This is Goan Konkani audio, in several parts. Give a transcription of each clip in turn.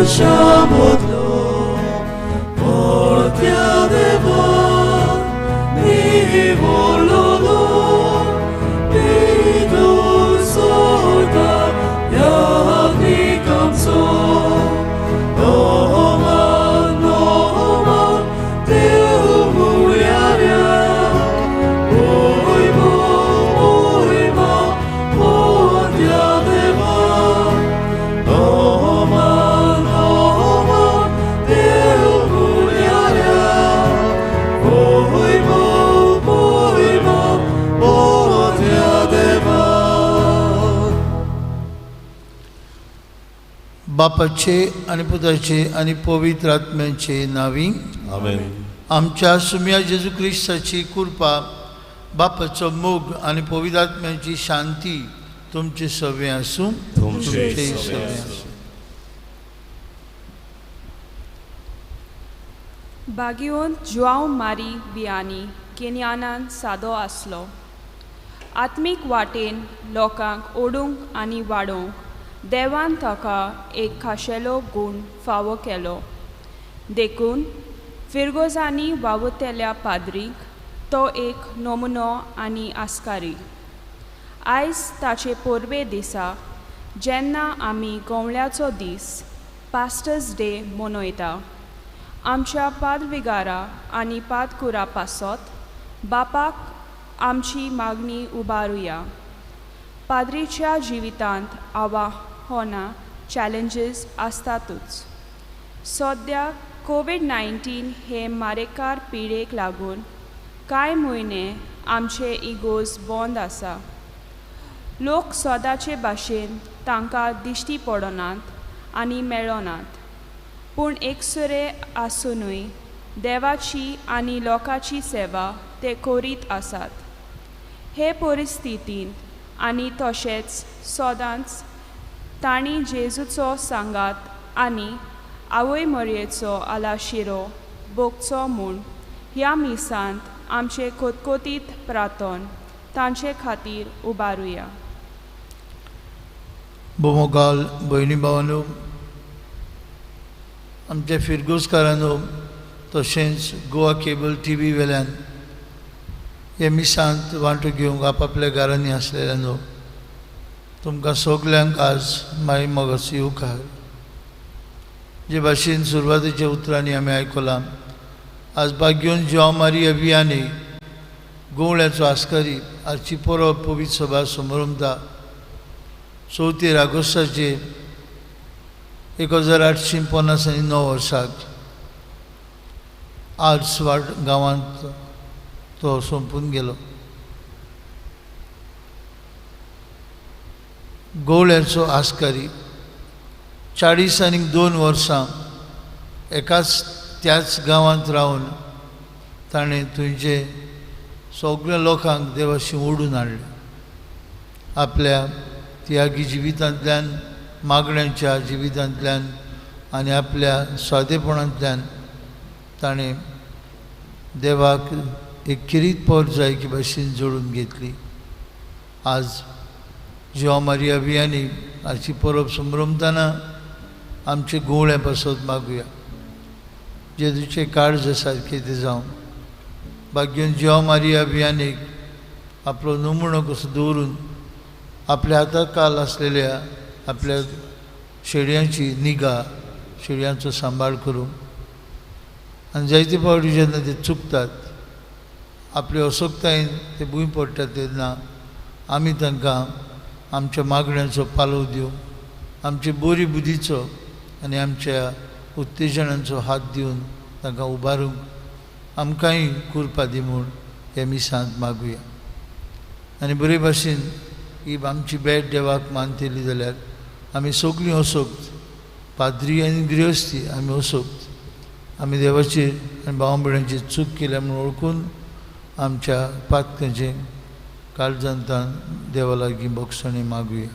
मनशां मदलो परत्या देवान निवडलोलो पितूर सरदार यात्रिकांचो नोमान नोमान देव मुळ्याऱ्या मोहिमा मोहिमा परत्या देवा नोमान नोमान देव मुळ्याऱ्या मोहिमा मोहिमा परत्या देवा. बापाचे आनी पुताचे आनी पवित्र आत्म्याचे नांवी आमेन. आमच्या सुम्या जेजू क्रिस्ताची कृपा, बापाचो मोग आनी पवित्र आत्म्याची शांती तुमचे सवे आसूं. तुमचे सवे सवे आसूं. बागियोंत जुआंव मारी बियानी केन्यानान सादो आसलो. आत्मीक वाटेन लोकांक ओडूंक आनी वाडोवंक देवान ताका एक खाशेलो गूण फावो केलो. देखून फिरगोजांनी वावुरतल्या पाद्रीक तो एक नमुनो आनी आस्कारी. आयज ताचे पोरबे दिसा जेन्ना आमी गोंवळ्याचो दीस पास्टर्स डे मनयता, आमच्या पादविगारा आनी पादकुरा पासत बापाक आमची मागणी उबारुया. पाद्रीच्या जिवितांत आव्हानां चॅलेंजीस आसतातूच. सद्या कोवीड 19 हे मारेकार पिडेक लागून कांय म्हयने आमचे इगोज बंद आसा. लोक सदांचे भाशेन तांकां दिश्टी पडनात आनी मेळनात, पूण एकसुरे आसुनूय देवाची आनी लोकांची सेवा ते करीत आसात. हे परिस्थितींत आनी तशेंच सदांच तांणी जेजूचो सांगात आनी आवय मरयेचो आलाशिरो भोगचो म्हूण ह्या मिसांत आमचे कोतकोतीत प्रार्थन तांचे खातीर उबारुया. भोमोगाल भयणी भावांनो, आमच्या फिरगोजकारांनो, तशेंच गोवा केबल टी व्ही वेल्यान हे मिसांत वांटो घेवंक आपापल्या घरांनी आसलेल्यानो, तुमकां सगल्यांक आज माई मोगाचो येवकार. जे भाशेन सुरवातेच्या उतरांनी आमी आयकलां, आज बाग्योन जुआंव मारी अभियानी गोवळ्याचो आस्कारी आजची परब पवित्र सभा समरमता. 4 ऑगस्टाचे 1859 वर्साक आर्ट्स वाड गांवांत तो सोंपून गेलो. गोवळ्याचो आस्कारी 42 वर्सां एकाच त्याच गांवांत रावन ताणें थंयचे सगळ्या लोकांक देवाशी ओडून हाडले. आपल्या त्यागी जिवितांतल्यान, मागण्यांच्या जिवितांतल्यान आनी आपल्या सादेपणांतल्यान ताणें देवाक एक किरीत पोर जायकी भाशेन जोडून घेतली. आज जुआंव मारी अभियानी हाची परब संभ्रमतना आमचे गोवळ्या पासत मागुया. जेजूचे काळज सारकें तें जावं. भाग्योन जुआंव मारी अभियानीक आपलो नमुणो कसो दवरून आपल्या हाताक काल आसलेल्या आपल्या शेडयांची निगा, शेडयांचो सांबाळ करूंक आनी जायते फावटी जेन्ना ते चुकतात, आपले असक्तायेन ते भूंय पडटात तेन्ना आमी तांकां आमच्या मागण्यांचो पालव दिवंक, आमचे बोरी बुद्धीचो आनी आमच्या उत्तेजनांचो हात दिवन तांकां उबारूंक आमकांय कृपा दी म्हूण हे मिसांत मागुया. आनी बरे भाशेन ही आमची भेट देवाक मानतली जाल्यार आमी सगळीं असोक्त पाद्री आनी गृहस्थी आमी असोक्त आमी देवाचेर आनी भाव भयणांची चूक केल्या म्हूण वळखून आमच्या पातकांचें काळजांतान देवा लागीं भोगसणी मागुया.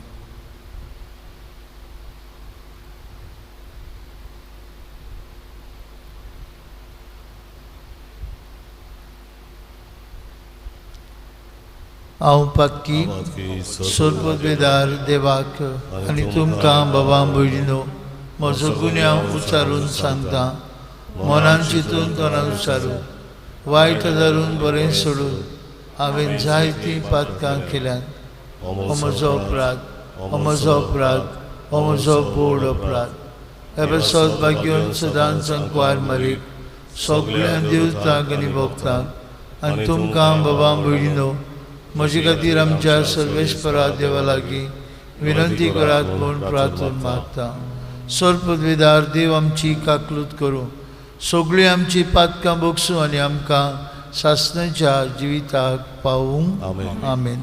हांव पातकी सोरपदवेदार देवाक आनी तुमकां बाबा भयणीनो म्हजो गुन्यांव उच्चारून सांगता, मनान चिंतून तोंडान उच्चारून, वायट धरून बरें सोडून हांवें जायतीं पातकां केल्यांत. हो म्हजो अपराध, हो म्हजो अपराध, हो म्हजो बोड अपराध. हे पासत भाग्योन सदांच अंकवार मरीक सगळ्या देवतांक आनी भक्तांक आनी तुमकां बाबा भयणीनो म्हजे खातीर आमच्या सर्वेस्परा देवा लागीं विनंती करात म्हूण प्रार्थना मागता. सर्वपदवीदार देव आमची काकलूत करूं, सगळीं आमची पातकां बोगसूं आनी आमकां सासणाच्या जिविताक पावूं. आमेन. आमेन.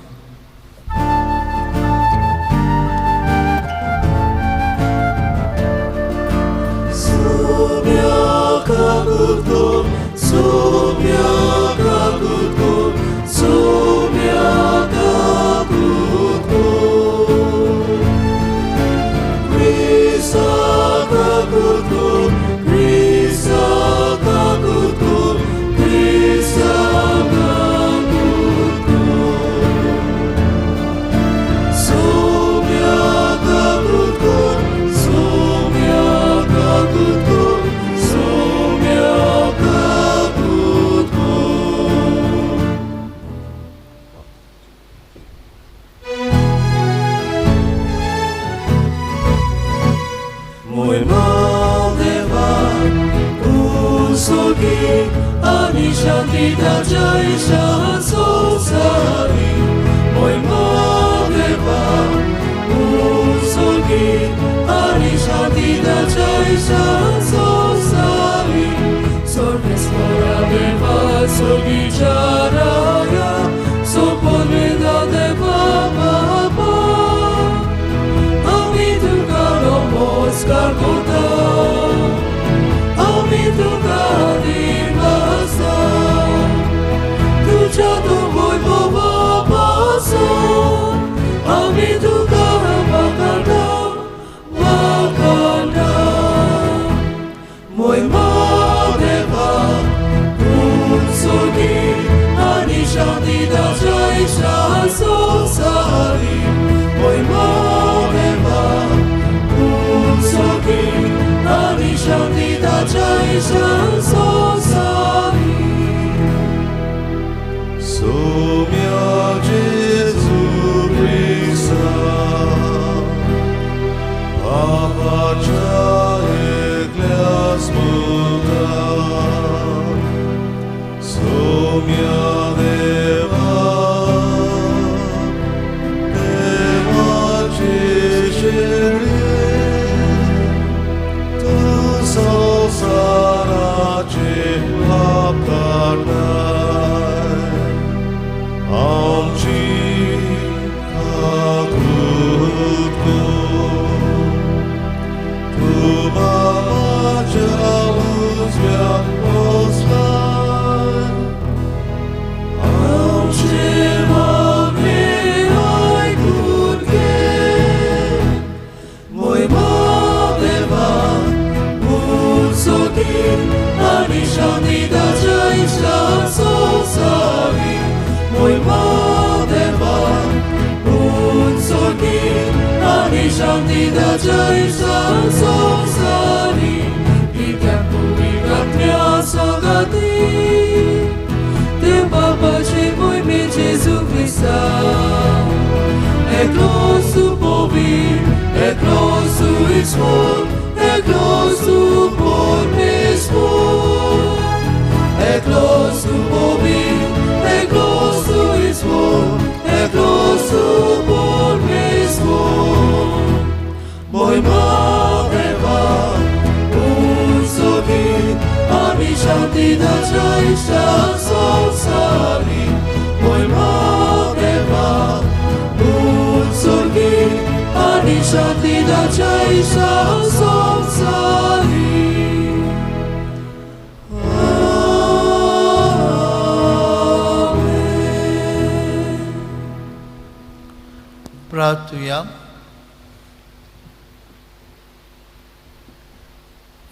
प्रार्थुया.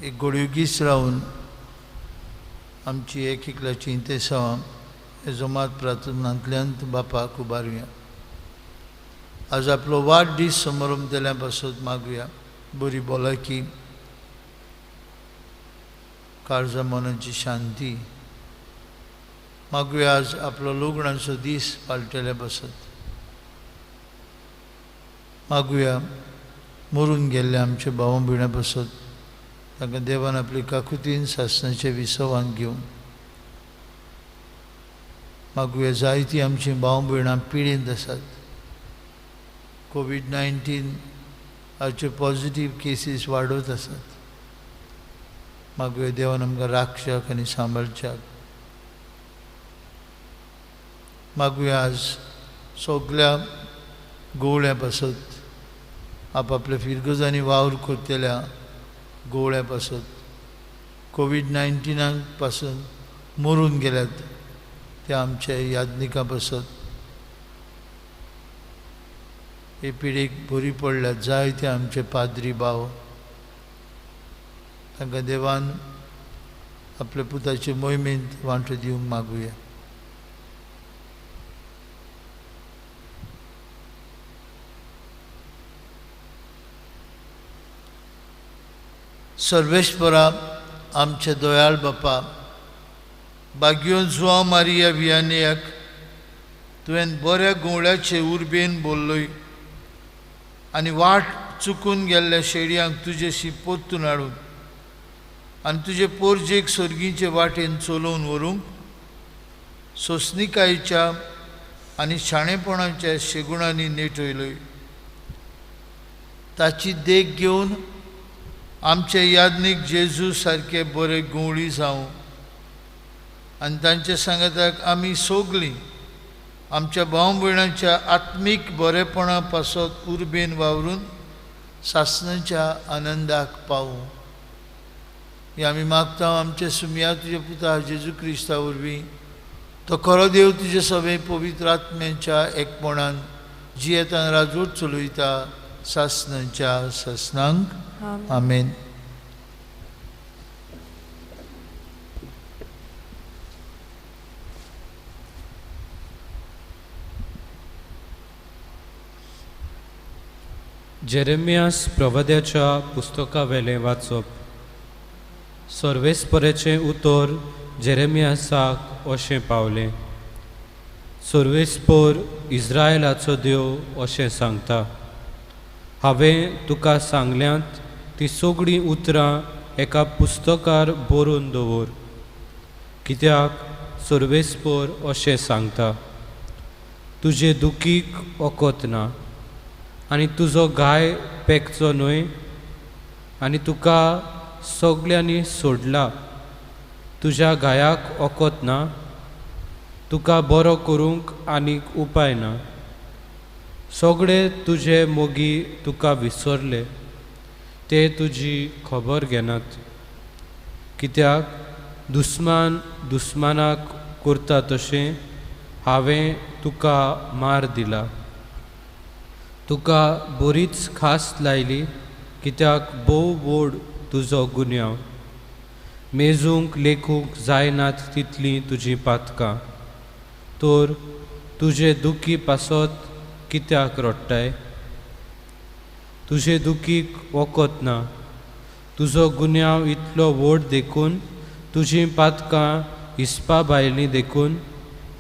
एक गोडयोगीस रावन आमची एक एकल्याची इंतेसांवां हे जोमात प्रार्थनांतल्यान बापाक उबारुया. आज आपलो वाडदीस समारंभ दिल्या पासत मागुया बरी भलायकी, काळजा मनाची शांती मागुया। आज आपलो लग्नाचो दीस पाळटले बसत मागुया। मरून गेल्ले आमचे भाव भयणां बसत तांकां देवान आपली काकुतीन सासणाचे विसवान घेवन मागुया। जायतीं आमची भाव भयणां पिडेंत आसात, कोवीड-19 हाच्यो पॉझिटीव केसीस वाडत आसात। मागुया देवान आमकां राखच्याक आनी सांबाळच्याक। मागुया आज सगल्या गोवळ्या पासत, आपापल्या फिरगजांनी वावर करतल्या गोवळ्या पासत, कोवीड-19 पासून मरून गेल्यात त्या आमच्या याज्ञिकां पासत, हे पिडेक बरी पडल्यात जायते आमचे पाद्री भाव, तांकां देवान आपल्या पुताचे मोहिमेंत वांटो दिवंक मागुया। सर्वेश्वरा आमचे दयाळ बापा, बागयोन जुआंव मारिया वियानेक तुवें बऱ्या गुंवळ्याचे उर्बेन बोल्लोय आनी वाट चुकून गेल्ल्या शेडयांक तुजेशी परतून हाडून आनी तुजे पोरजेक सर्गीचे वाटेन चलोवन व्हरूंक सोंसणिकायेच्या आनी शाणेपणाच्या शेगुणांनी नेटयलोय। ताची देख घेवन आमचे याज्ञीक जेजू सारके बरे गुंवळी जावं आनी तांच्या सांगाताक आमी सगलीं आमच्या भाव भयणांच्या आत्मीक बरेपणा पासत उर्बेन वावरून सासणाच्या आनंदाक पावूं। हे आमी मागता आमच्या सुमया तुज्या पुता जेजू क्रिस्ता वरवीं, तो खरो देव तुजे सगळे पवित्र आत्म्यांच्या एकपणान जियेतान राजवट चलयता सासणाच्या सासणांक। आमेन। जेरेमियास प्रवाद्याच्या पुस्तकावेलें वाचप। सर्वेस्पराचें उतर जेरेमियासाक अशें पावलें। सर्वेस्पर इस्रायलाचो देव अशें सांगता, हांवें तुका सांगल्यांत ती सगळीं उतरां एका पुस्तकार बरोवन दवर, कित्याक सर्वेस्पर अशें सांगता, तुजे दुखीक वखद ना आनी तुजो घाय पेकचो न्हय आनी तुका सगल्यांनी सोडला, तुज्या घायाक वखद ना, तुका बरो करूंक आनीक उपाय ना, सगळे तुजे मोगी तुका विसरले, ते तुजी खबर घेनात, कित्याक दुस्मान दुस्मानाक करता तशें हांवें तुका मार दिला, तुका बरीच खास लायली, कित्याक भोव व्हड तुजो गुन्यांव, मेजूंक लेखूंक जायनात तितलीं तुजीं पातकां, तर तुजे दुखी पासत कित्याक रडटाय, तुजे दुखीक वखद ना, तुजो गुन्यांव इतलो व्हड देखून तुजीं पातकां हिसपा भायलीं देखून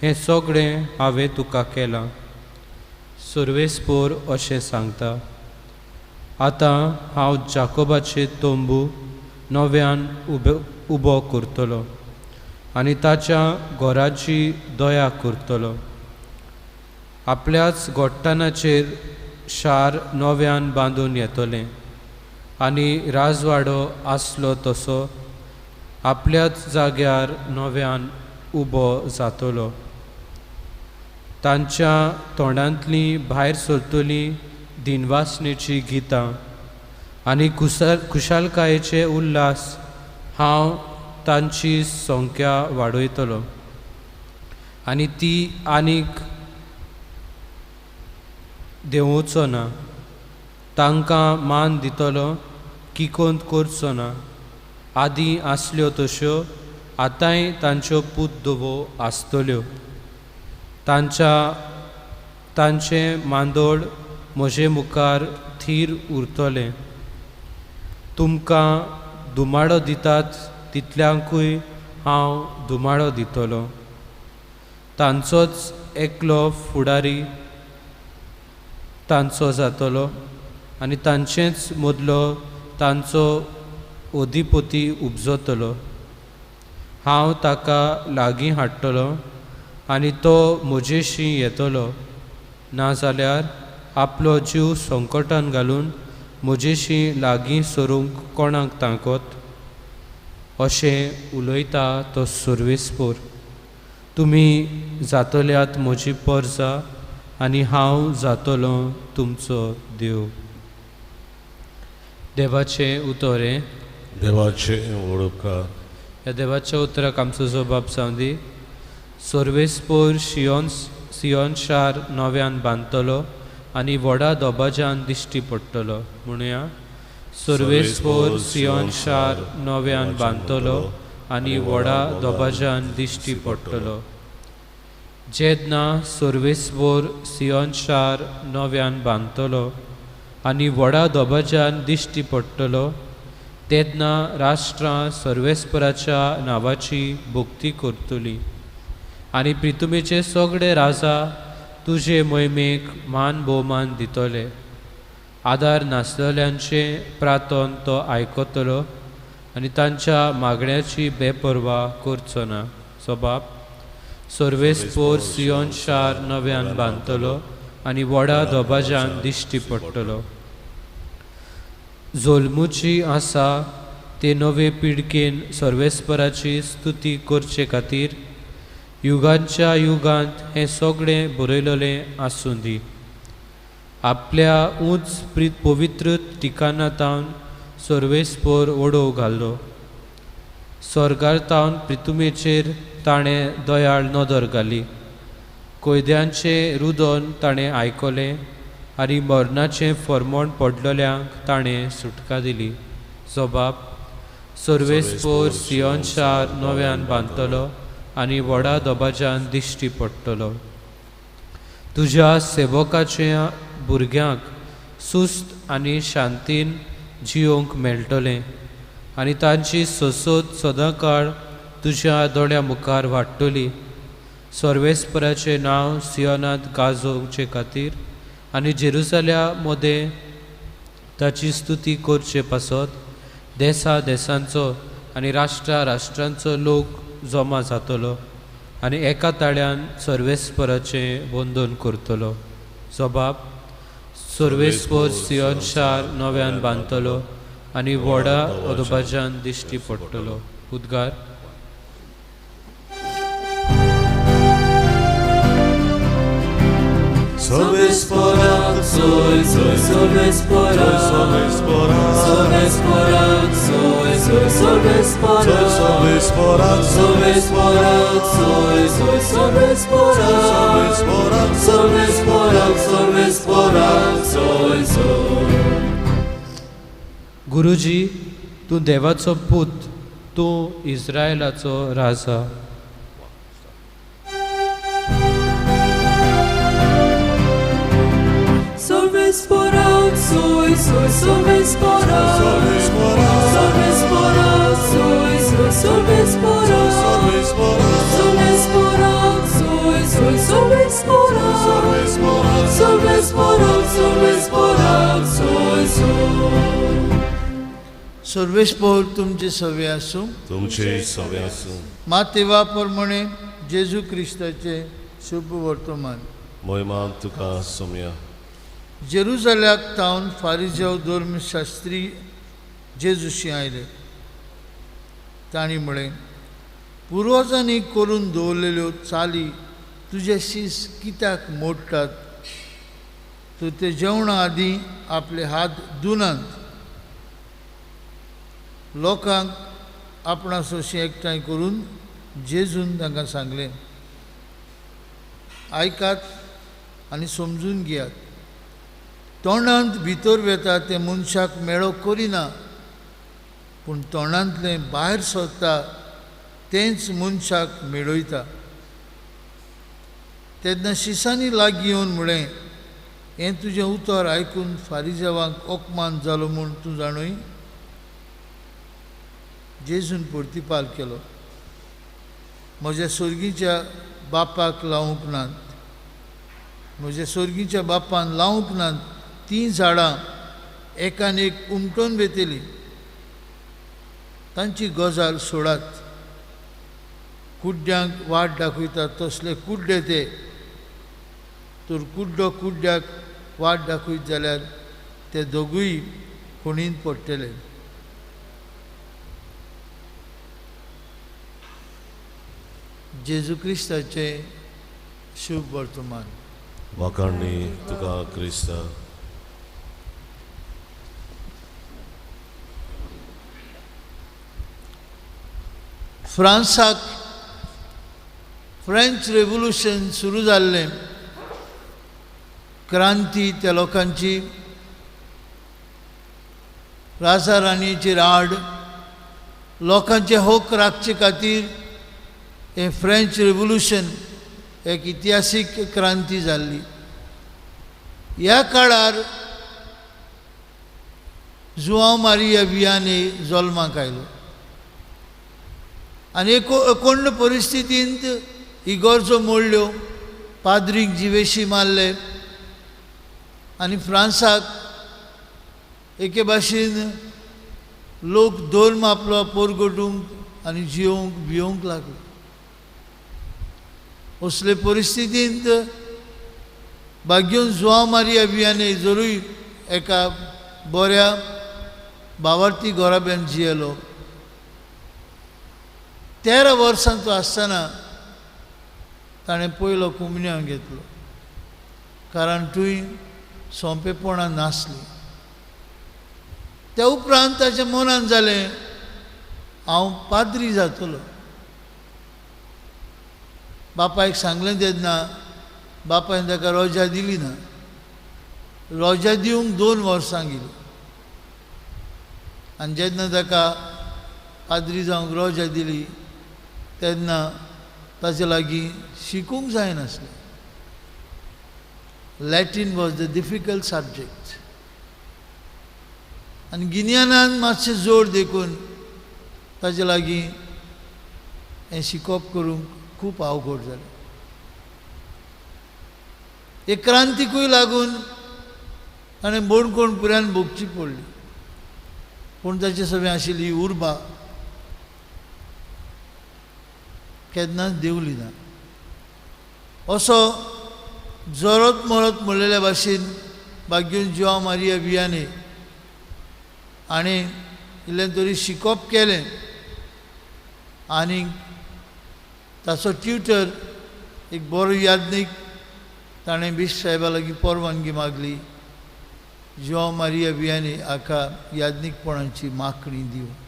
हें सगळें हांवें तुका केलां। सर्वेस्पर अशें सांगता, आतां हांव जाकोबाचे तंबू नव्यान उबो करतलो आनी ताच्या घराची दया करतलो, आपल्याच गोट्टानाचेर शार नव्यान बांदून येतलें आनी राजवाडो आसलो तसो आपल्याच जाग्यार नव्यान उबो जातलो। तांच्या तोंडांतलीं भायर सरतलीं दिनवासनेचीं गितां आनी खुशालकायेचे उल्हास हांव तांची संख्या वाडयतलो आनी ती आनीक देंवोचो ना, तांकां मान दितलो किकोंत करचो ना, आदीं आसल्यो तश्यो आतांय तांच्यो पूत दवो आसतल्यो, तांचें मांदोळ म्हजे मुखार थीर उरतलें, तुमकां दुमाडो दितात तितल्यांकूय हांव धुमाळो दितलो. तांचोच एकलो फुडारी तांचो जातलो आनी तांचेच मदलो तांचो अधिपती उपजतलो. हांव ताका लागीं हाडटलो आनी तो म्हजेशी येतलो, नाजाल्यार आपलो जीव संकटान घालून म्हजेशी लागीं सरूंक कोणाक तांकत? अशें उलयता तो सर्वेस्पोर. तुमी जातल्यात म्हजी परजा आनी हांव जातलो तुमचो देव. देवाचें उतर हें. देवाचें वळखा. ह्या देवाच्या उतराक आमचो जबाब जावं दी. सर्वेस्पोर सियोन शार नव्यान बांदतलो आनी व्हडा दबाज्यान दिश्टी पडटलो. म्हणुया, सर्वेस्पोर सियोन शार नव्यान बांदतलो आनी व्हडा दबाज्यान दिश्टी पडटलो. जेन्ना सर्वेस्पोर सियोन शार नव्यान बांदतलो आनी व्हडा दबाज्यान दिश्टी पडटलो तेन्ना राष्ट्रां सर्वेस्पराच्या नांवाची भक्ती करतली आनी प्रितुमेचे सगळे राजा तुजे मोहिमेक मान भोवमान दितले. आदार नासलेल्यांचें प्रार्थन तो आयकतलो आनी तांच्या मागण्याची बेपर्वा करचो ना. सबाब, सर्वेस्पोर सियोन शार नव्यान बांदतलो आनी व्हडा दबाज्यान दिश्टी पडटलो. जल्मुची आसा ते नवे पिळगेन सर्वेस्पराची स्तुती करचे खातीर युगांच्या युगांत हें सगळें बरयलेलें आसूं दी. आपल्या उंच पवित्र ठिकाणा तावन सर्वेस्पोर ओडोव घालो. स्वर्गार तावन प्रितुमेचेर ताणें दयाळ नदर घाली. कैद्यांचें रुदन ताणें आयकलें आनी मरणाचें फर्मण पडलेल्यांक ताणें सुटका दिली. जबाब, सर्वेस्पोर सियोन शार नव्यान बांदतलो आनी व्हडा दबाज्यान दिश्टी पडटलो. तुज्या सेवकाच्या भुरग्यांक सुस्त आनी शांतीन जियोंक मेळटलें आनी तांची सोसोद सदांकाळ तुज्या दोळ्या मुखार वाडटली. सर्वेस्पराचें नांव सियोनांत गाजोवचे खातीर आनी जेरुजाल्या मदें ताची स्तुती करचे पासत देसा देसांचो आनी राष्ट्रा राष्ट्रांचो लोक जमा जातलो आनी एका ताळ्यान सर्वेस्पराचें वंदन करतलो. जबाब, सर्वेस्पोर सियोन शार नव्यान बांदतलो आनी व्हडा अदबाज्यान दिश्टी पडटलो. उद्गार. सर्वेस्पोराक सोय सोय सर्वेस्पोराक सर्वेस्पोराक सोय सोय सर्वेस्पोराक सर्वेस्पोराक सोय सोय सर्वेस्पोराक सर्वेस्पोराक सर्वेस्पोराक सोय सोय. गुरुजी, तूं देवाचो पूत, तूं इस्रायलाचो राजा. सर्वेस्पोराक सोय सोय सर्वेस्पोराक सर्वेस्पोराक सोय सोय सर्वेस्पोराक सर्वेस्पोराक सोय सोय सर्वेस्पोराक सर्वेस्पोराक सर्वेस्पोराक सोय सोय. सर्वेस्पोर तुमचे सवे आसूं. तुमचे सवे आसूं. मातेवा प्रमाणे जेजू क्रिस्ताचे शुभ वर्तमान. मोहिमा तुका सोम्या. जेरुजाल्याक तावन फारिजाव धर्मशास्त्री जेजूशी आयले. तांणी म्हळें, पुर्वजांनी करून दवरलेल्यो चाली तुजे शीस कित्याक मोडटात? तर ते जेवणा आदीं आपले हात धुनात. लोकांक आपणा सोशी एकठांय करून जेजून तांकां सांगलें, आयकात आनी समजून घेयात. तोंडांत भितर वेता तें मनशाक मेळो करिना, पूण तोंडांतलें भायर सरता तेंच मनशाक मेळयता. तेन्ना शिसांनी लागीं येवन म्हळें, हें तुजें उतर आयकून फारिजावांक अपमान जालो म्हूण तूं जाणूय? जेजून प्रतिपाल केलो, म्हज्या सोर्गीच्या बापाक लावंक नात, म्हज्या सोर्गीच्या बापान लावंक नात तीं झाडां एकान एक उमटून वेतली. तांची गजाल सोडात. कुड्ड्यांक वाट दाखयतात तसले कुड्डे ते. तर कुड्डो कुड्ड्याक वाट दाखयत जाल्यार ते दोगूय खुणीन पडटले. जेजू क्रिस्ताचें शुभ वर्तमान. वाखाणणी तुका क्रिस्ता. फ्रांसाक फ्रेंच रेव्होल्युशन सुरू जाल्लें. क्रांती त्या लोकांची, राजा राणयेचेर आड लोकांचे हक राखचे खातीर हें फ्रेंच रेव्होल्युशन एक इतिहासीक क्रांती जाल्ली. ह्या काळार जुआंव मारिया वियाने जल्माक आयलो आनी एकोण्ण परिस्थितींत इगर्जो मोडल्यो, पाद्रीक जिवेशी मारले आनी फ्रांसाक एके भाशेन लोक धर्म आपलो पोरगटूंक आनी जियोवंक भियोवंक लागले. असले परिस्थितींत भाग्योन जुआंव मारिया वियाने जरूय एका बऱ्या बावार्थी घराब्यान जियेलो. 13 वर्सां तो आसतना ताणें पयलो कुमन्यांव घेतलो, कारण थंय सोंपेपणां नासलीं. त्या उपरांत ताच्या मनान जालें, हांव पाद्री जातलो. बापायक सांगलें तेन्ना बापायन ताका रोजा दिली ना. रोजा दिवंक 2 वर्सां गेलीं आनी जेन्ना ताका पाद्री जावंक रोजा दिली तेन्ना ताचे लागीं शिकूंक जायनासलें. Latin was the difficult subject आनी गिन्यानान मातशें जोड देखून ताचे लागीं हें शिकप करूंक खूब अवघड जालें. एक क्रांतिकूय लागून ताणें बोणकोण पुऱ्यान भोगची पडली, पूण ताचे सगळें आशिल्ली उर्बा केन्नाच देंवली ना. असो जरत मरत म्हणलेल्या भाशेन भाग्योन जुआंव मारिया वियाने आनी इल्लें तरी शिकप केलें आनी ताचो ट्युटर एक बरो याज्ञीक ताणें बिश्प साहेबा लागीं परवानगी मागली जुआंव मारिया वियाने हाका याज्ञीकपणाची मागणी दिवंक.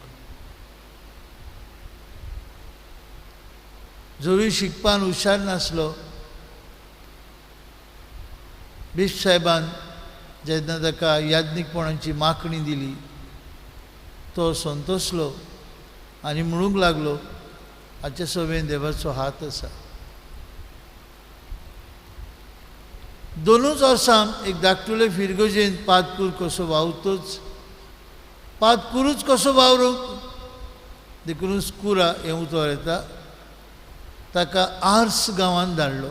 जरूय शिकपान हुशार नासलो, बिश्प साहेबान जेन्ना ताका याज्ञीकपणाची मागणी दिली तो संतोसलो आनी म्हणूंक लागलो, हाचे सवें देवाचो हात आसा. 2 वर्सां एक धाकटुले फिरगोजेन पादकूर कसो वावतोच, पादकुरूच कसो वावरूंक देखूनच कुरा हें उतर येता, ताका आर्स गांवांत धाडलो.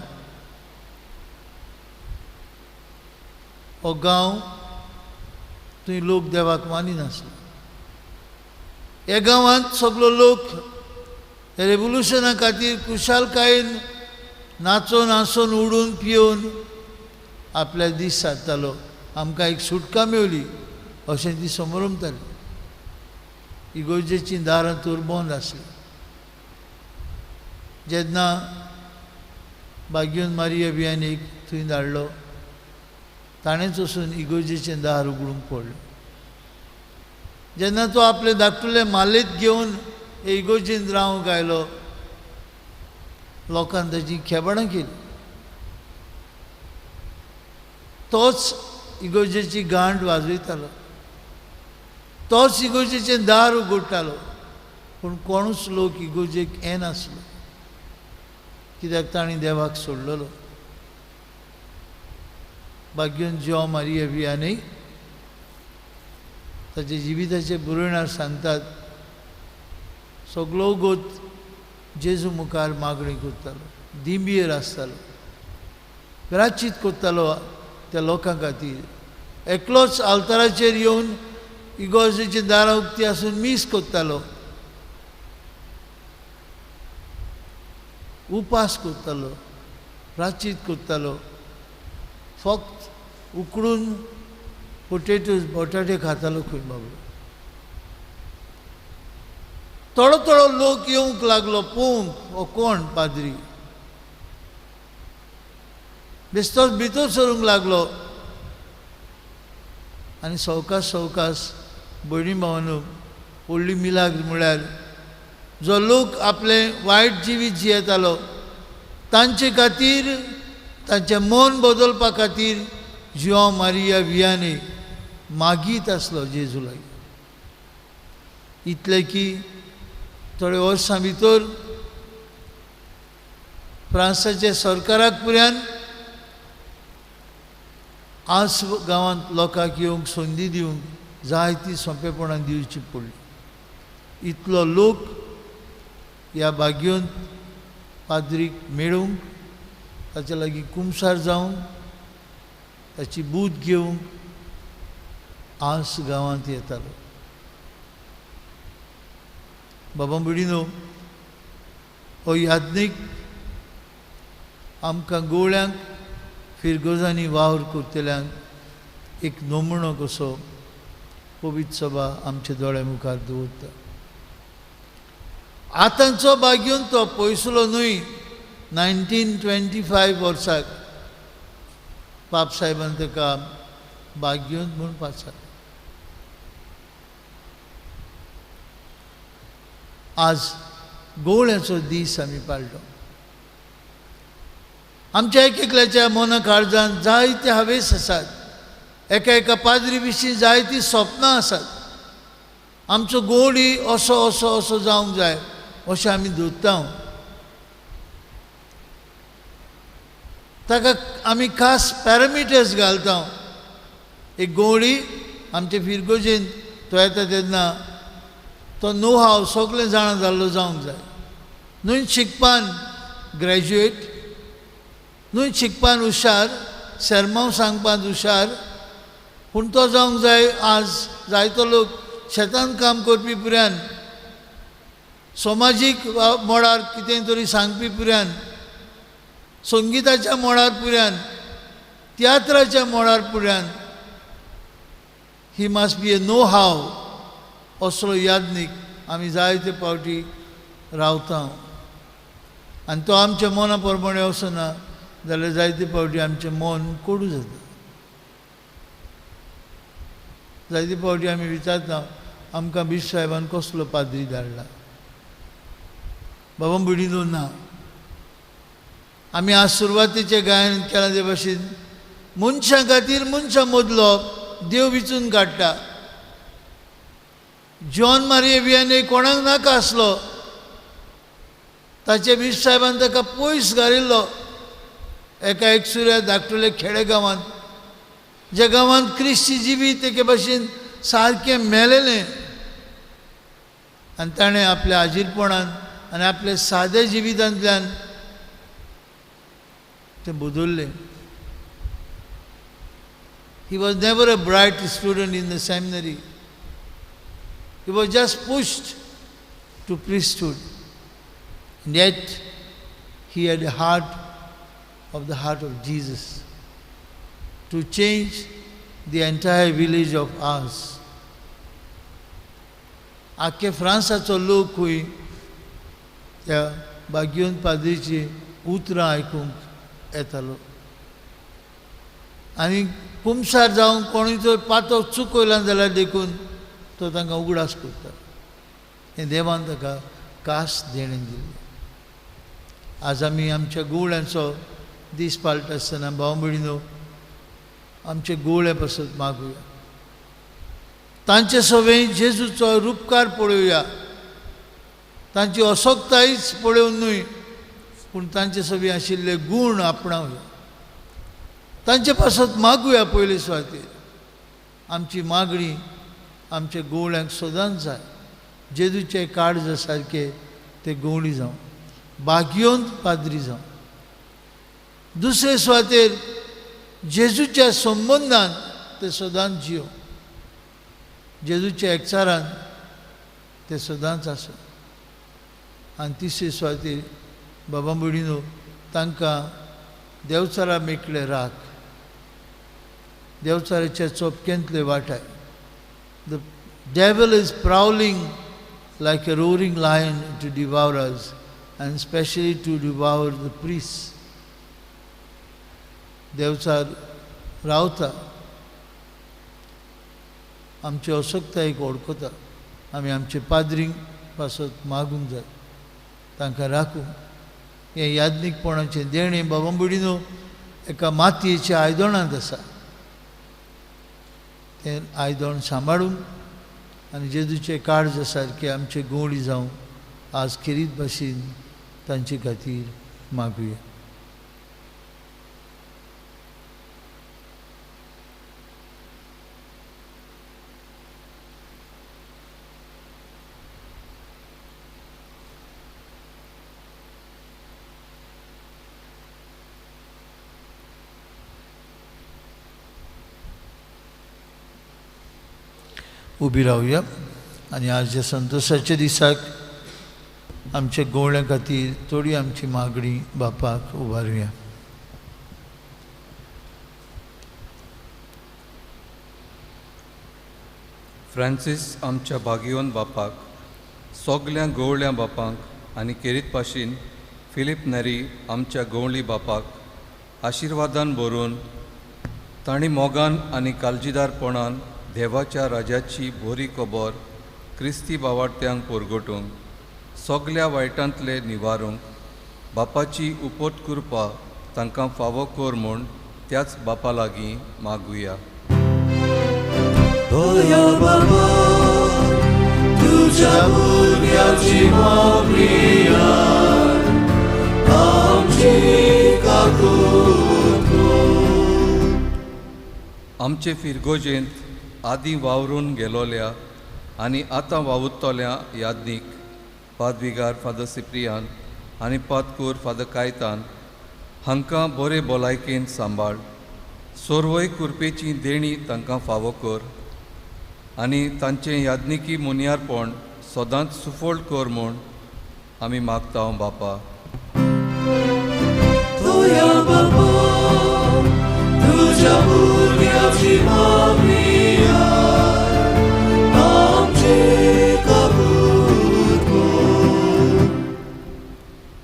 हो गांव थंय लोक देवाक मानिनासलो. ह्या गांवांत सगलो लोक रेवोल्युशना खातीर खुशालकायेन नाचोन हांसोन उडून पियोवन आपल्या दीस सारतालो. आमकां एक सुटका मेवली अशें ती समरमताली. इगोर्जेचीं दारां तर बंद आसलीं. जेन्ना भाग्योन मारिया वियानीक थंय धाडलो ताणेंच वचून इगोर्जेचें दार उगडूंक पडलें. जेन्ना तो आपले धाकटुले मालेत घेवन इगोर्जेंत रावंक आयलो लोकान ताची खेबणां केली. तोच इगोर्जेची गांठ वाजयतालो, तोच इगोर्जेचें दार उगडटालो, पूण कोणूच लोक इगोर्जेक येनासलो कित्याक तांणी देवाक सोडलेलो. भाग्योन जुआंव मारिया वियानी ताच्या जिविताचे बरोवणार सांगतात सगलो गोत जेजू मुखार मागणी करतालो, दिंबियेर आसतालो, प्राचीत करतालो त्या लोकां खातीर. एकलोच आल्ताराचेर येवन इगोर्जेची दारां उक्ती आसून मीस करतालो, उपास करतालो, प्राचीत करतालो. फक्त उकडून पोटेटोज बटाटे खातालो खंय बाबडो. थोडो थोडो लोक येवंक लागलो पळोवंक हो कोण पाद्री. बेस्तोच भितर सरूंक लागलो आनी सवकास सवकास भयणी भावानू व्हडली मिलाग्र म्हळ्यार जो लोक आपलें वायट जिवीत जियेतालो तांचे खातीर, तांचें मन बदलपा खातीर जुआंव मारिया वियाने मागीत आसलो जेजू लागीं. इतलें की थोड्या वर्सां भितर फ्रांसाच्या सरकाराक पुऱ्यान आज गांवांत लोकांक येवंक संदी दिवंक जायती सोंपेपणान दिवची पडली. इतलो लोक ह्या बागयोंत पाद्रीक मेळूंक, ताचे लागीं कुमसार जावंक, ताची बूद घेवंक आज गांवांत येतालो. बाबा भयणीनो, हो याज्ञीक आमकां गोवळ्यांक फिरगोजांनी वावर करतल्यांक एक नमुनो कसो पवित्र सभा आमच्या दोळ्या मुखार दवरता. आतांचो बागयोन तो पयसुलो न्हय. 1925 वर्साक पाप साहेबान ताका बागयोन म्हूण पाचारलें. आज गोवळ्याचो दीस आमी पाळटो. आमच्या एक एकल्याच्या मना काळजान जायते हावेस आसात, एका एका पाद्री विशीं जायतीं सपनां आसात. आमचो गोवळी असो असो असो जावंक जाय अशें आमी धरता. ताका आमी खास पॅरामिटर्स घालता. एक गोवळी आमचे फिरगोजेन तो येता तेन्ना तो नो हाव सगळें जाणा जाल्लो जावंक जाय. न्हय शिकपान ग्रॅज्युएट, न्हय शिकपान हुशार, सेर्मांव सांगपान हुशार, पूण तो जावंक जाय. आज जायतो लोक शेतान काम करपी पुऱ्यान, समाजीक मळार कितें तरी सांगपी पुऱ्यान, संगिताच्या मळार पुऱ्यान, तियात्राच्या मळार पुऱ्यान, he must be a know how असलो याज्ञीक आमी जायते फावटी रावता. आनी तो आमच्या मना प्रमाणें वचना जाल्यार जायते फावटी आमचें मन कोडू जाता. जायते फावटी आमी विचारता आमकां बिश साहेबान कसलो पाद्री धाडला. बाबा भयणीनो, ना. आमी आज सुरवातेचें गायन केलां ते भाशेन मनशां खातीर मनशां मदलो देव विचून काडटा. जॉन मारिया वियाने कोणाक नाका आसलो, ताचे बिश साहेबान ताका पयस घालिल्लो एका एकसुऱ्या धाकटुल्या खेडेगांवांत, ज्या गांवांत क्रिस्ती जिवीत एके भाशेन सारकें मेलेलें. आनी ताणें आपल्या आजीरपणान आनी आपल्या साद्या जिवितांतल्यान तें बदल्लें. He was never a bright student in the seminary. He was just pushed to priesthood. And yet he had a heart of the heart of Jesus to change the entire village of Ars. आख्खे फ्रांसाचो लोकूय त्या बागयोन पाद्रीची उतरां आयकूंक येतालो. आनी कुमसार जावंक कोणूय तर पातो चुकयला जाल्यार देखून तो तांकां उगडास करता. हें देवान ताका कास देणें दिल्लें. आज आमी आमच्या गुवळ्यांचो दीस पाळटा आसतना भाव भयणीनो आमचे गुवळे पासत मागुया, तांचे सवें जेजूचो रुपकार पळोवया, तांची असक्तायच पळोवन न्हय पूण तांचे सवें आशिल्ले गूण आपणावया, तांचे पासत मागुया. पयले सुवातेर आमची मागणी आमच्या गोवळ्यांक सदांच जाय. जेजूचे काळजा सारके ते गवळी जावं, बागयोन पाद्री जावं. दुसरे सुवातेर जेजूच्या संबंदान ते सदांच जियो, जेजूच्या एकचारान ते सदांच आसूं. आनी तिसरे सुवातेर बाबा भयणीनो तांकां देवचारा मेकळे राख, देवचाराच्या चोपक्यांतले वाटाय. The devil is prowling like a roaring lion to devour us, and specially to devour the priests. Devchar रावता, आमचे असक्तायेक वळखता. आमी आमचे पाद्रींक पासत मागूंक जाय, तांकां राखूंक. हें याज्ञीकपणाचें देणें बाबा भयणीनो एका मातयेच्या आयदणांत आसा. तें आयदण सांबाळूंक आनी जेजूचे काळजा सारके आमचे गवळी जावं आज खेरीत भाशेन तांचे खातीर मागुया. उबी रावया आनी आज ह्या संतोशाच्या दिसाक आमच्या गवळ्यां खातीर थोडी आमची मागणी बापाक उबारुया. फ्रांसीस आमच्या भागियोन बापाक, सगल्या गवळ्या बापांक आनी केरीत पाशीन फिलीप नेरी आमच्या गवळी बापाक आशिर्वादान भरून तांणी मोगान आनी काळजीदारपणान देवाच्या राजाची बोरी खबर क्रिस्ती बावाडत्यांक परगटूंक, सगल्या वायटांतले निवारूंक बापाची उपट कृपा तांकां फावो कर म्हूण त्याच बापा लागीं मागुया. आमचे फिरगोजेंत आदीं वावरून गेलोल्या आनी आतां वावुरतल्या याज्ञीक पादविगार फादर सिप्रियान आनी पादकूर फादर कायतान हांकां बरे भलायकेन सांबाळ, सोरवय कुरपेची देणी तांकां फावो कर आनी तांचें याज्ञिकी मुनियारपण सदांच सुफळ कर म्हूण आमी मागता बापा.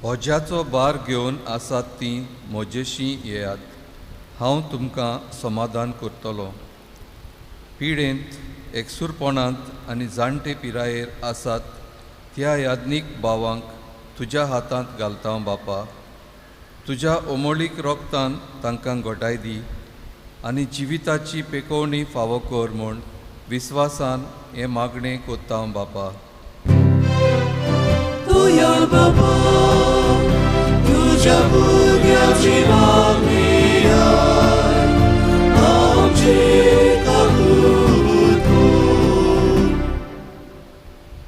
होज्याचो भार घेवन आसात तीं म्हजेशी येयात, हांव तुमकां समाधान करतलो. पिडेंत एकसूरपणांत आनी जाणटे पिरायेर आसात त्या याज्ञीक भावांक तुज्या हातांत घालता बापा. तुज्या ओमोळीक रोगतान तांकां घटाय दी आनी जिविताची पेकोवणी फावो कर म्हूण विस्वासान हें मागणें कोत्ता बापा.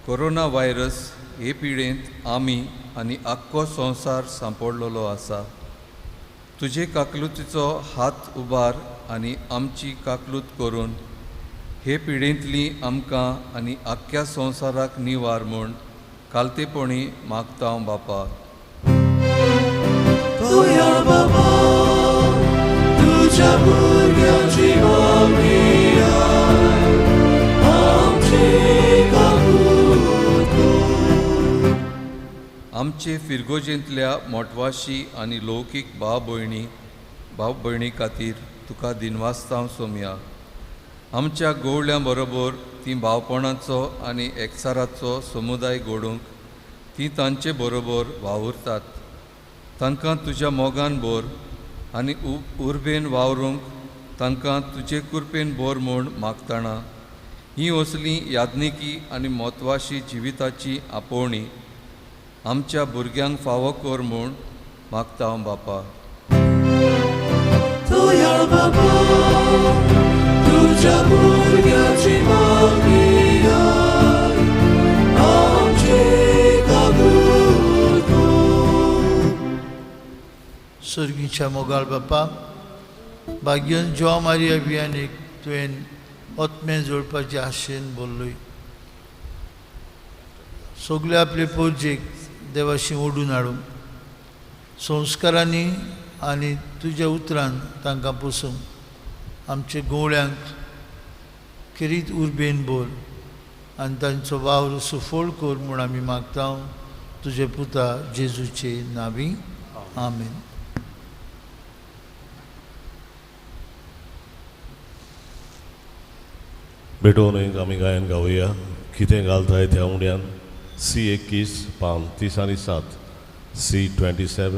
कोरोना व्हायरस हे पिडेंत आमी आनी आख्खो संवसार सांपडलेलो आसा. तुजे काकलुतीचो हात उबार आनी आमची काकलूत करून हे पिडेंतली आमकां आनी आख्ख्या संवसाराक निवार म्हूण कालतेपणी मागता बापा. आमचे फिरगोजेंतल्या मोटवाशी आनी लौकीक भाव भयणी खातीर तुका दिनवासतांव सोमया. आमच्या गवळ्यां बरोबर तीं भावपणाचो आनी एकचाराचो समुदाय घडोवंक तीं तांचे बरोबर वावुरतात. तांकां तुज्या मोगान भर आनी उर्बेन वावरूंक तांकां तुजे कृपेन भर म्हूण मागतना ही असली याज्ञिकी आनी म्हत्वाशी जिविताची आपोवणी आमच्या भुरग्यांक फावो कर म्हूण मागता हांव बापा. सर्गीच्या मोगाळ बापा, भाग्यन ज्यो मारिया बियाणीक तुवें आत्मे जोडपाचे आशेन बोल्लोय. सगळे आपले पोरजेक देवाशी ओडून हाडूंक संस्कारांनी आनी तुज्या उतरान तांकां पोसूंक आमच्या गोवळ्यांक खेरीत उर्बेन बोल आनी तांचो वावर सुफळ कर म्हूण आमी मागता तुजे पुता जेजूचे नांवी, आमेन. भेटोवन एक आमी गायन गावया. कितें घालताय त्या उड्यान सी 21 पान 30 आनी 7, C 27,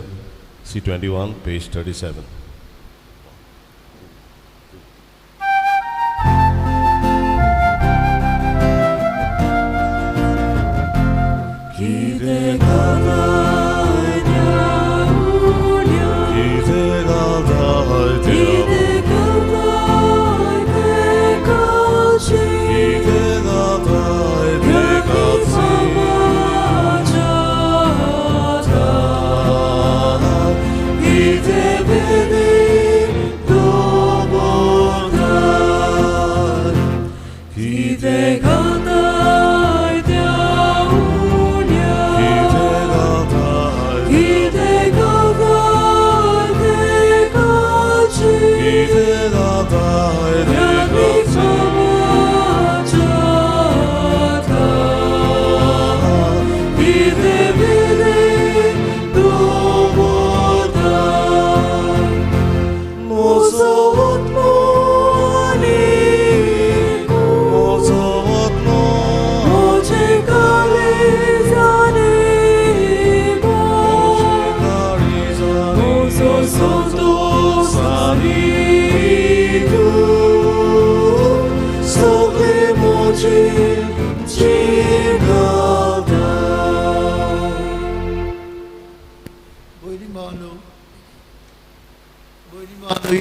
C 21 page 37. कितें घालताय त्या उड्यान, कितें घालताय त्या, कितें घालताय ते काची, कितें बेगीन दवरताय, कितें घालताय त्या उड्यान, कितें घालताय, कितें घालताय ते काची, कितें घालताय ते काची,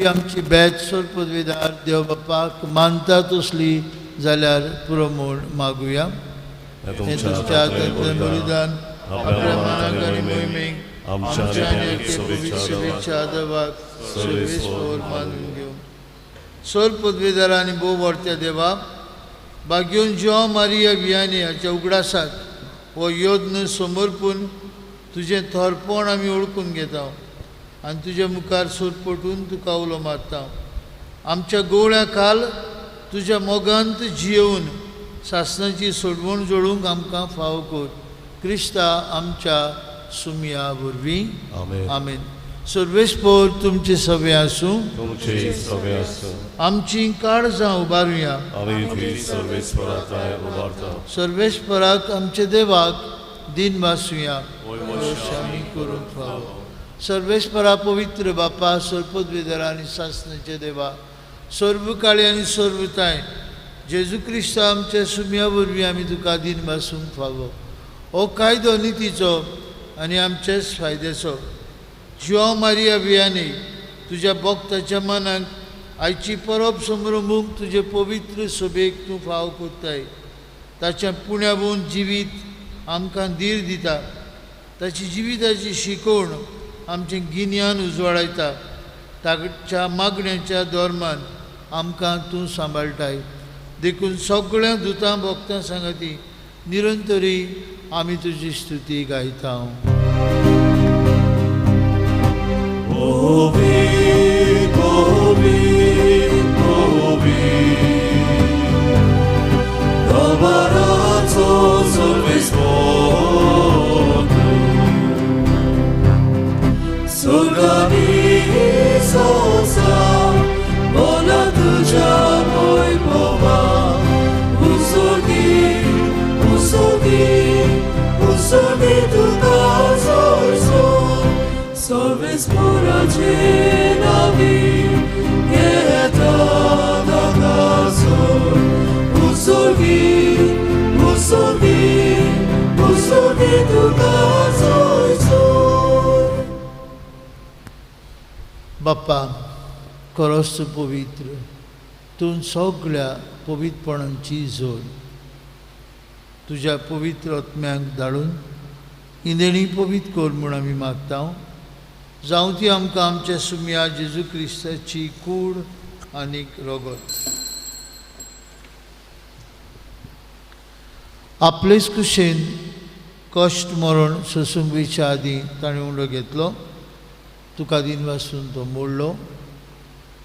आमची बॅच सोर पदवीदार देव बापाक मानता तसली जाल्यार पुरो म्हूण मागुया. तुमच्या हातांतलें बलिदान आपल्या मनाक आनी मोहिमेक आमच्या शुभेच्छा देवाक सर्वेस्पर मानून घेवं. सोर पदवीदार आनी भोव व्हडत्या देवा, भाग्योन ज्यो मारिया बियानी हाच्या उगडासाक हो यत्न समर्पून तुजें थोरपण आमी ओळखून घेता आनी तुज्या मुखार सोरपटून तुका उलो मारता. आमच्या गोवळ्या खाल तुज्या मोगांत जियेवन सासणाची सोडवण जोडूंक आमकां फावो कर. क्रिस्ता आमच्या सुमया वरवीं, आमेन. सर्वेस्पर तुमचे सवे आसूं, तुमचे सवे आसूं. आमची काळजां उबारुया, सर्वेस्पराक आमच्या देवाक दिन वासुया, आमी करूंक फावो. सर्वेस्परा पवित्र बापा, सर्पदवेदरा आनी सासणाचे देवा, सर्व काळी आनी सर्वताय जेजू क्रिस्ता आमच्या सुमया वरवीं आमी तुका दिन वासूंक फावो. हो कायदो नितीचो आनी आमचेच फायद्याचो. ज्यो मारिया बियानी तुज्या भक्ताच्या मनाक आयची परब समरंभूंक तुजे पवित्र सभेक तूं फाव करताय. ताच्या पुण्यावून जिवीत आमकां धीर दिता. ताची जिविताची शिकवण आमचें गिन्यान उजवाडायता. ताच्या मागण्याच्या धर्मान आमकां तूं सांबाळटाय. देखून सगळ्या दुतां भक्तां सांगाती निरंतरी आमी तुजी स्तुती गायता. बाप्पा खरोच पवित्र, तूं सगळ्या पवित्रपणांची जोड. तुज्या पवित्र आत्म्याक धाडून इंदेणी पवित्र कर म्हूण आमी मागता, जावं ती आमकां आमच्या सुमया जेजू क्रिस्ताची कूड आनीक रगत. आपलेच कुशेन कश्ट मरण सोसूंक वयच्या आदीं ताणें उंडो घेतलो, तुका दिनवासून तो मोडलो,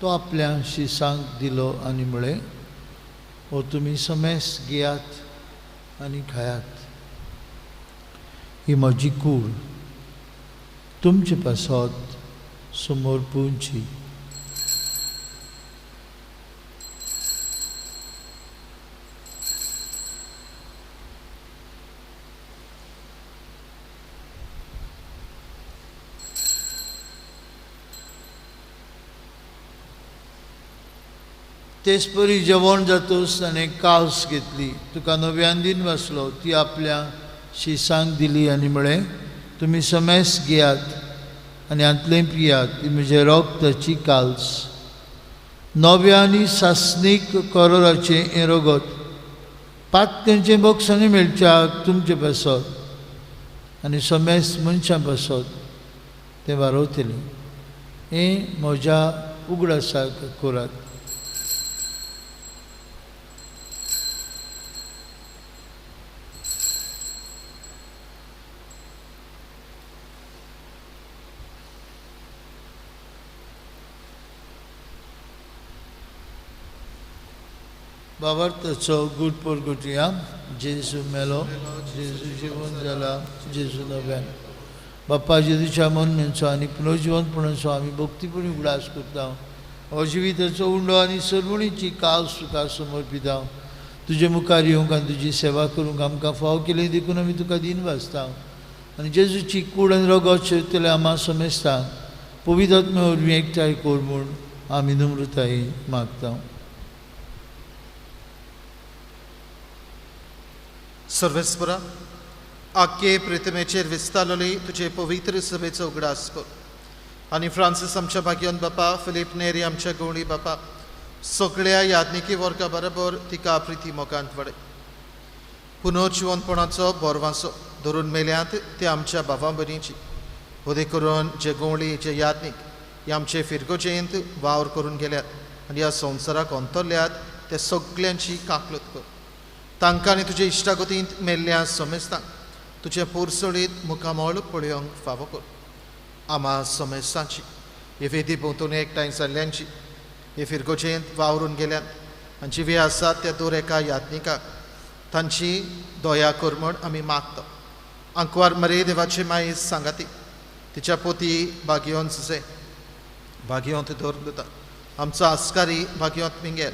तो आपल्या शिसांक दिलो आनी म्हळें, हो तुमी समेस घेयात आनी खायात, ही म्हजी कूड तुमचे पासत समर्पूंची. तेच परी जेवण जातूच ताणें कावस घेतली, तुका नव्यान दिन वाचलो, ती आपल्या शिसांक दिली आनी म्हळें, तुमी समेस घेयात आनी हांतलें पियात, ती म्हजें रगताची काल्स, नव्या आनी सासणीक करोराचें हें रगत पातकांचें बक्षांनी मेळच्याक तुमचे पासत आनी समेस मनशां पासत तें वारवतलें. हें म्हज्या उगडासाक करात. बाबार्थाचो गूट परगुटया. जेजू मेलो, जेजू जिवन जाला, जेजू नव्यान. बाप्पा जेजूच्या मनमेंचो आनी पुनर्जिवनपणाचो आमी भक्तीपणी उगडास करता. हो जिविताचो उंडो आनी सरवणीची कावस तुका समर्पिता. तुजे मुखार येवंक आनी तुजी सेवा करूंक आमकां फाव केली देखून आमी तुका दिन वाचता. आनी जेजूची कूड आनी रगत शेवतले आमा समेस्ता पवित्र आत्म्या वरवीं एकठांय कर म्हूण आमी नम्रतायेन मागता. सर्वेस्परा, आख्खे प्रितमेचेर विस्तारली तुजे पवित्र सभेचो उगडास कर आनी फ्रांसीस आमच्या भाग्योन बापा, फिलीप नेरी आमच्या गवळी बापा, सगळ्या यादनिकी वर्गा बरोबर तिका प्रिती मोगांत वडय. पुनर्जिवनपणाचो बोरवांसो धरून मेल्यात ते आमच्या भावां भयणीची, वदे करून जे गवळी जे यादनीक हे आमचे फिरगोजेंत वावर करून गेल्यात आनी ह्या संवसाराक अंतरल्यात ते सगळ्यांची काकलत कर. तांकां आनी तुजे इश्टागतींत मेल्ल्या समेस्तांक तुजें पोरसोळीत मुखामळ पळोवंक फावो कर. आमा समेस्तांची हे वेदी भोंवतणी एकठांय जाल्ल्यांची, हे फिरगोजेंत वावरून गेल्यात आनी जिवे आसात त्या दर एका यादनिकाक तांची दया कर म्हूण आमी मागता. आंकवार मरे देवाचे माई सांगाती, तिच्या पोती भाग्योन सुसे भाग्योंत दवर दिता, आमचो आस्कारी भाग्योंत मिंगेल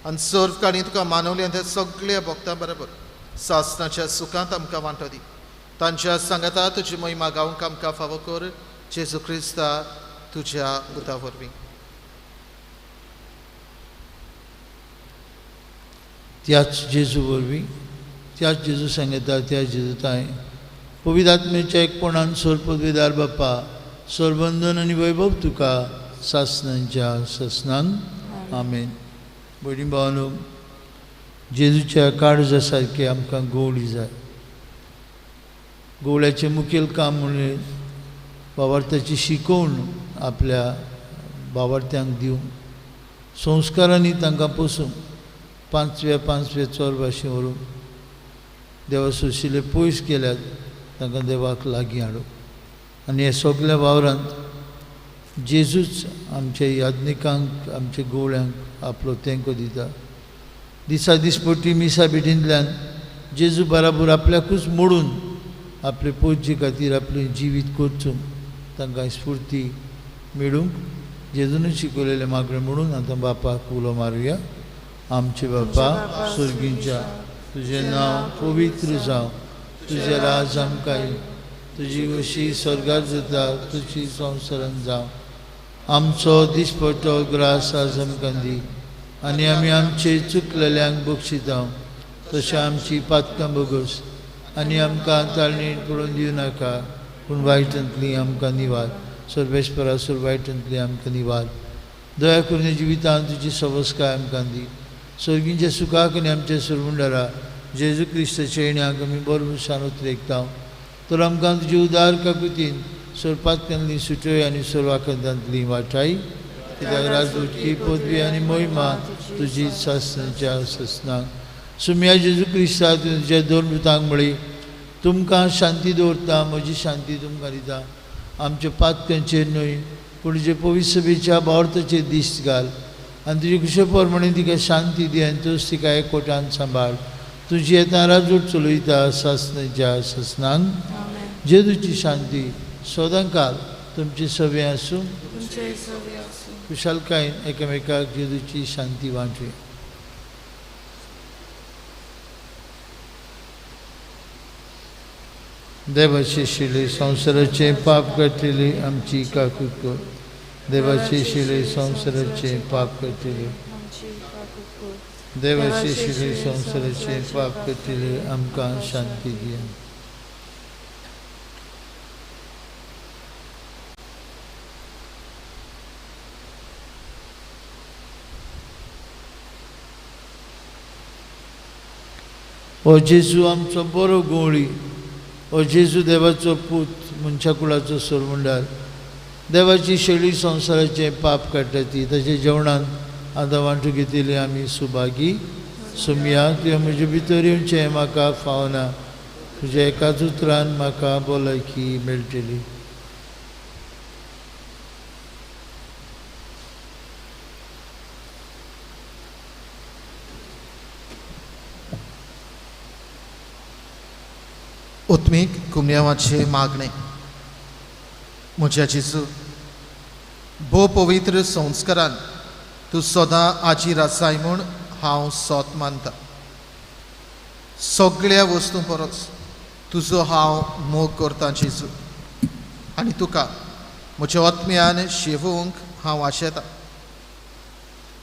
आनी सर्व काणी तुका मानवले आनी त्या सगळ्या भक्तां बरोबर सासनाच्या सुखांत आमकां वांटो दी. तांच्या सांगाता तुजी महिमा गावंक आमकां फावो कर, जेजू क्रिस्ता तुज्या पुता वरवीं. त्याच जेजू वरवीं, त्याच जेजू सांगता, त्याच जेजू ताय पवित्र आत्म्याच्या एकपणान सर्वपदवीदार बापा, सर्वंदन आनी वैभव तुका सासनांच्या सासनान. आमेन. भयणी भावानो, जेजूच्या काळजा सारकें आमकां गवळी जाय. गवळ्याचें मुखेल काम म्हणजे बाबार्थाची शिकोवण आपल्या बाबार्थ्यांक दिवंक, संस्कारांनी तांकां पोसूंक, पांचव्या पांचव्या चोर भाशेन व्हरूंक, देवा सोशिल्ले पयस केल्यात तांकां देवाक लागीं हाडूंक. आनी हे सगल्या वावरांत जेजूच आमच्या याज्ञिकांक, आमच्या गवळ्यांक आपलो तेंको दिता. दिसा दिसपट्टी मिसा भेटींतल्यान जेजू बराबर आपल्याकूच मोडून आपले पोजचे खातीर आपलें जिवीत करचूंक तांकां स्फुर्ती मेळूंक जेजूनच शिकयलेलें मागणें म्हणून आतां बापाक उलो मारुया. आमचे बापा स्वर्गींच्या, तुजें नांव पवित्र जावं, तुजें राज आमकां येवं, तुजी वशी स्वर्गार जाता तुजी संवसारान जावं. आमचो दिसपट्टो ग्रास आज आमकां दी आनी आमी आमचे चुकलेल्यांक बक्षिता तशें आमची पातकां बगस आनी आमकां ताळणी पडून दिवं नाका, पूण वायटांतली आमकां निवार. सर्वेस्परा सर वायटांतली आमकां निवार. दया करून जिवितांत तुजी सवस्काय आमकां दी. स्वर्गींच्या सुखाक आनी आमच्या सरवंडारा जेजू क्रिस्ताच्या येण्याक आमी बरो शान उतरेकता. तर आमकां तुजे उदार काकुतीन सोरपातल्यांतली सुटय आनी सोरवाखंदांतली वाटाय. कित्याक राजवटकी पदवी आनी मोहिमा तुजी सासणाच्या ससनाक. सुम्या जेजू क्रिस्ता तुज्या दोन दुतांक म्हळी, तुमकां शांती दवरता, म्हजी शांती तुमकां दिता. आमच्या पातकांचेर न्हय पूण तुजे पवित्र सभेच्या भावार्थाचेर दिश्ट घाल आनी तुजे कुशे प्रमाणे तिका शांती दी आनी तूंच तिका एकवटान सांबाळ. तुजी येता राजवट चलयता सासणाच्या ससनाक. जेजूची शांती सदांकाल तुमचे सवे आसूं. कुशालकायेन एकामेकाक जेजूची शांती वांटुया. देवाचे शिले संवसाराचें पाप काडटली आमची काकूत कर. देवाचे शिले संवसाराचें पाप काडटली. देवाचे शिले संवसाराचें पाप काडटली आमकां शांती दिया. ओ जेजू आमचो बरो गवळी, ओ जेजू देवाचो पूत, मनशा कुळाचो सोरमुंडार, देवाची शेळी संवसाराचें पाप काडटा ती ताच्या जेवणान आतां वांटू घेतिल्ली आमी सुभागी. सुमया तुवें म्हजे भितर येवचें म्हाका फावना, तुज्या एकाच उतरान म्हाका भलायकी मेळटली. उत्मीक कुमयांवाचें मागणें. म्हज्या जेजू, भोव पवित्र संस्कारान तूं सदां आजीर आसाय म्हूण हांव सोत मानता. सगळ्या वस्तूं परस तुजो हांव मोग करतां जेजू, आनी तुका म्हज्या आत्म्यान शेवूंक हांव आशेतां.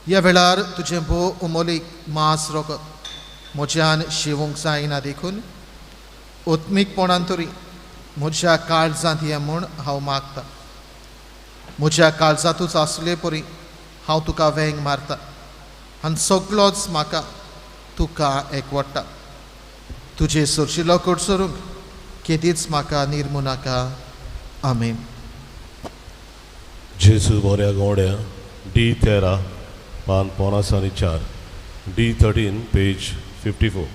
ह्या वेळार तुजें भोव उमोलीक मांस रगत म्हज्यान शेवूंक जायना, देखून आत्मीकपणान तरी म्हज्या काळजांत ये म्हूण हांव मागता. म्हज्या काळजांतूच आसले परी हांव तुका वेंग मारता आनी सगळोच म्हाका तुका एकवडटा. तुजे सरशिलो कडसरूंक केदीच म्हाका निर्मू नाका. आमेन. जेजू बऱ्या गोड्या, डी 13 पान 54, डी 13 पेज 54.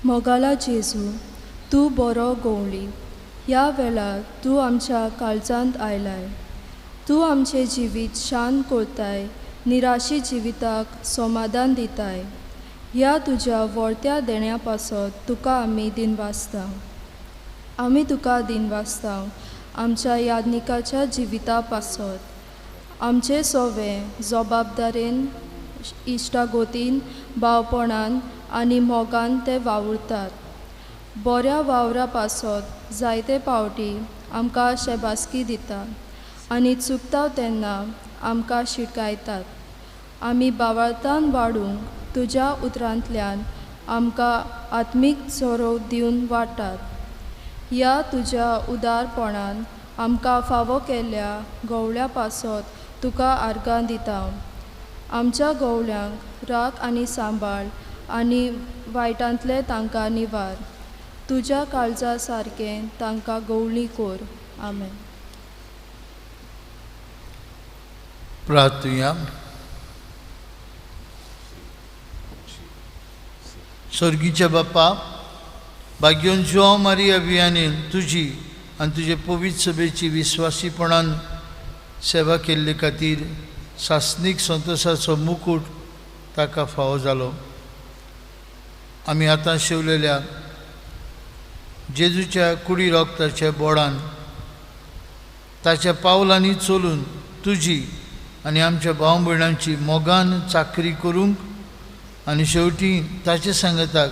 मोगाला जेजू, तूं बरो गवळी, ह्या वेळार तूं आमच्या काळजांत आयलाय. तूं आमचें जिवीत शांत करताय, निराशी जिविताक समाधान दिताय. ह्या तुज्या व्हडत्या देण्या पासत तुका आमी दिनवासता. आमी तुका दिनवासता आमच्या यादनिकाच्या जिविता पासत आमचे सोवे जबाबदारेन इश्टागोतीन भावपणान आनी मोगान ते वावुरतात. बऱ्या वावरा पासत जायते पावटी आमकां शेबासकी दिता आनी चुकता तेन्ना आमकां शिटकायतात. आमी बावाळतान वाडूंक तुज्या उतरांतल्यान आमकां आत्मीक चरोव दिवन वाडटात. ह्या तुज्या उदारपणान आमकां फावो केल्ल्या गवळ्या पासत तुका आर्गां दिता. आमच्या गवळ्यांक राख आनी सांबाळ आनी वायटांतले तांकां निवार. तुज्या काळजा सारकें तांकां गवळी कोर. आमेन. प्रार्थुया. स्वर्गीच्या बापा, भाग्योन जुआंव मारिया वियानीन तुजी आनी तुजे पवित्र सभेची विस्वासीपणान सेवा केल्ले खातीर सासणीक संतोशाचो मुकूट ताका फावो जालो. आमी आतां शेवलेल्या जेजूच्या कुडी रोगताच्या बोडान ताच्या पावलांनी चलून तुजी आनी आमच्या भाव भयणांची मोगान चाकरी करूंक आनी शेवटी ताचे सांगताक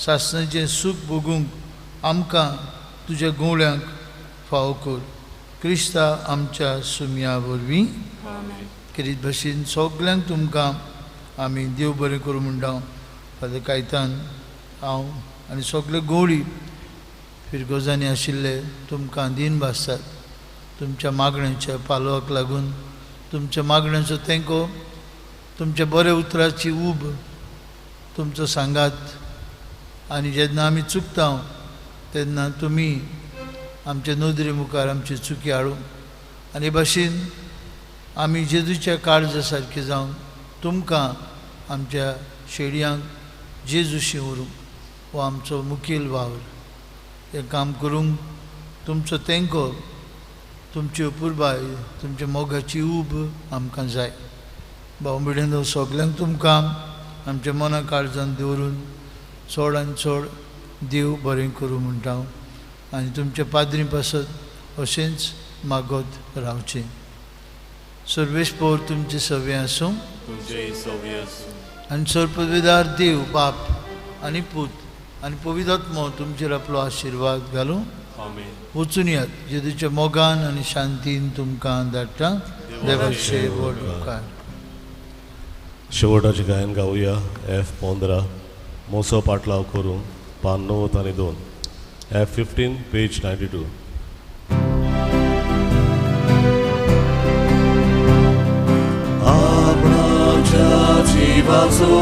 सासणाचें सूख भोगूंक आमकां तुज्या गवळ्यांक फावो कर. क्रिस्ता आमच्या सुमया वरवीं. केरीत भशेन सगल्यांक तुमकां आमी देव बरें करूं म्हणटा. फादर कायतान, हांव आनी सगळे गवळी फिरगोजांनी आशिल्ले तुमकां दीन भासतात. तुमच्या मागण्यांच्या पालवाक लागून, तुमच्या मागण्यांचो तेंको, तुमच्या बऱ्या उतराची ऊब, तुमचो सांगात आनी जेन्ना आमी चुकता तेन्ना तुमी आमच्या नदरे मुखार आमची चुकी हाडूं आनी भाशेन आमी जेजूच्या काळजा सारकें जावन तुमकां आमच्या शेडयांक जेजूशी व्हरूंक हो आमचो मुखेल वावर. हें काम करूंक तुमचो तेंको, तुमची अपुरबाय, तुमच्या मोगाची ऊब आमकां जाय. भाव भयणींनो, सगल्यांक तुमकां आमच्या मना काळजान दवरून चड आनी चड देव बरें करूं म्हणटा हांव आनी तुमच्या पाद्री पासत अशेंच मागत रावचें. सर्वेस्पोर तुमचें सवें आसूं आनी सर्पविदार देव बाप आनी पूत आनी पवित्र तुमचेर आपलो आशिर्वाद घालूं. वचून यात जेजूच्या मोगान आनी शांतीन तुमकां धाडटा. देवाचे व्हड उपकार. शेवटाचें गायन गावया एफ 15 मोसो पाटलाव करूं पान 9 आनी 2 एफ 15 पेज 92. आपणाच्या जिवाचो